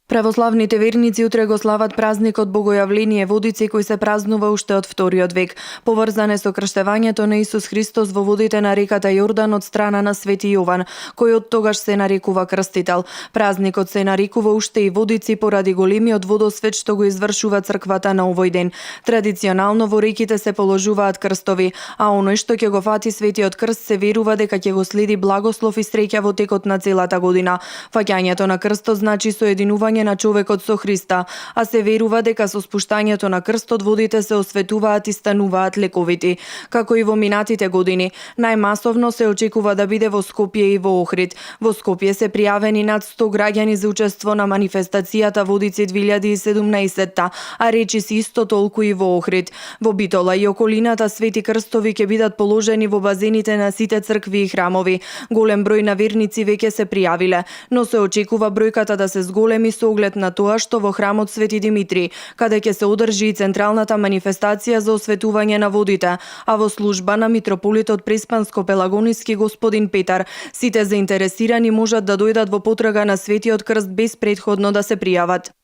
Православните верници утре го слават празникот Богојавление Водици, кој се празнува уште од вториот век. Поврзан е со крштевањето на Исус Христос во водите на реката Јордан од страна на Свети Јован, кој од тогаш се нарекува крстител. Празникот се нарекува уште и Водици поради големиот водосвет што го извршува црквата на овој ден. Традиционално во реките се положуваат крстови, а оној што ќе го фати светиот крст се верува дека ќе го следи благослов и среќа во текот на целата година. Фаќањето на крстот значи соединување на човекот со Христа, а се верува дека со спуштањето на крстот водите се осветуваат и стануваат лековити. Како и во минатите години, најмасовно се очекува да биде во Скопје и во Охрид. Во Скопје се пријавени над 100 граѓани за учество на манифестацијата Водици 2017, а речиси исто толку и во Охрид. Во Битола и околината свети крстови ќе бидат положени во базените на сите цркви и храмови. Голем број на верници веќе се пријавиле, но се очекува бројката да се зголеми со оглед на тоа што во храмот Свети Димитри, каде ќе се одржи и централната манифестација за осветување на водите, а во служба на митрополитот Преспанско-Пелагониски господин Петар, сите заинтересирани можат да дојдат во потрага на Светиот крст без претходно да се пријават.